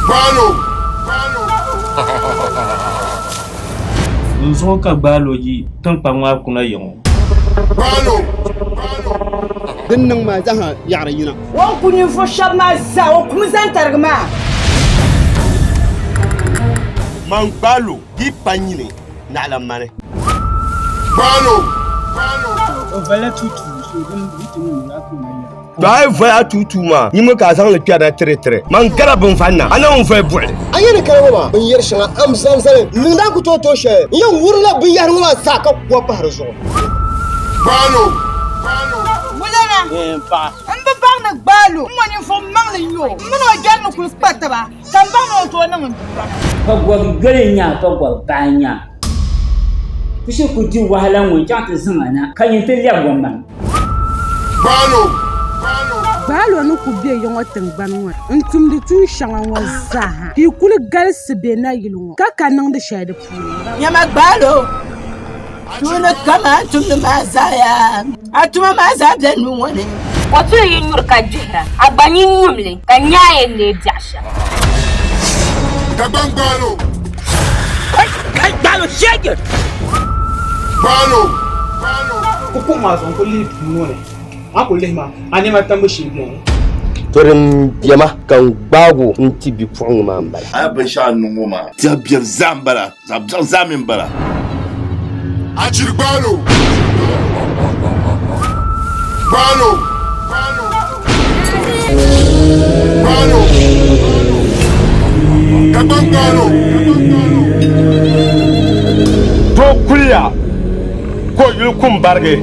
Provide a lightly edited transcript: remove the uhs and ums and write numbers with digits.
Gbaalo! N zuɣu ka gbaalo yi tiŋkpaŋ maa kuna ya ŋɔ. Gbaalo! Din niŋ maa zahima yaɣiri yina. O ni ku ninvuɣ shɛba maa zaa, o kumi zani tarigi maa. Man gbaalo yi pa nyini naɣila mani. Gbaalo! O valila tuutuu so din yi ti niŋ a ku mali ya. To a yi voli a tuutuu maa, nyimi ka a zaŋ li kpɛrina tiritiri. Man gala binvanna, a na ŋun voli buɣili. A nya ni kali ŋɔ maa, binyɛr shɛŋa a ni zaŋ zali n-niŋdi a ni ku tooi tooi shɛli n-yɛn wurila binyɛhiri ŋɔ maa zaa ka kua pahi di zuɣu. Gbaalo! Wulana, m bi baŋ ni gbaalo ŋɔ ninvuɣ maŋli n-nyɛ o. M min o jɛri ni kul kpa taba, ka m baŋ ni o tooi niŋ n dura. Pagɔbi yoli n-nyɛ a, pagɔbi baɣa n-nyɛ a. Ti shiri ku di wahala ŋɔ n-chaŋ ti zaŋ a na, ka nyin ti lɛbig o maŋ. Gbaalo! Gbaalo ni ku be ya ŋɔ tiŋgbani ŋɔ ni n-tumdi tuun shɛŋa ŋɔ zaa ha, ka yi kuli galisi be nayili ŋɔ ka ka niŋdi shɛli di puuni. Nyama gbaalo, tuuni kam a ni tumdi maa zaa yaa, a tuma maa zaa be nuu ŋɔ ni. Kɔtuli yi nyuri ka gbihira, a gba nyin nyum li, ka nya a yɛn leei biɛɣu shɛm. Dagbaŋ gbaalo! Kai, gbaalo shege! Gbaalo! Kukuɣu maa zuɣu n ku lihi duu ŋɔ ni, a ku lihi maa a nɛma tambu shee beni. To din bema ka n gbaag o n-ti bipuɣiŋga maa m-bala. A ya binshɛɣu n-niŋ ŋɔ maa, tɛha biɛri zaa m-bala, zaɣ biɛɣu zaa mi m-bala. Achiri gbaalo! Gbaalo! Gbaalo! Dagbaŋ gbaalo! Doo kuliya ka o yuli kum barigi.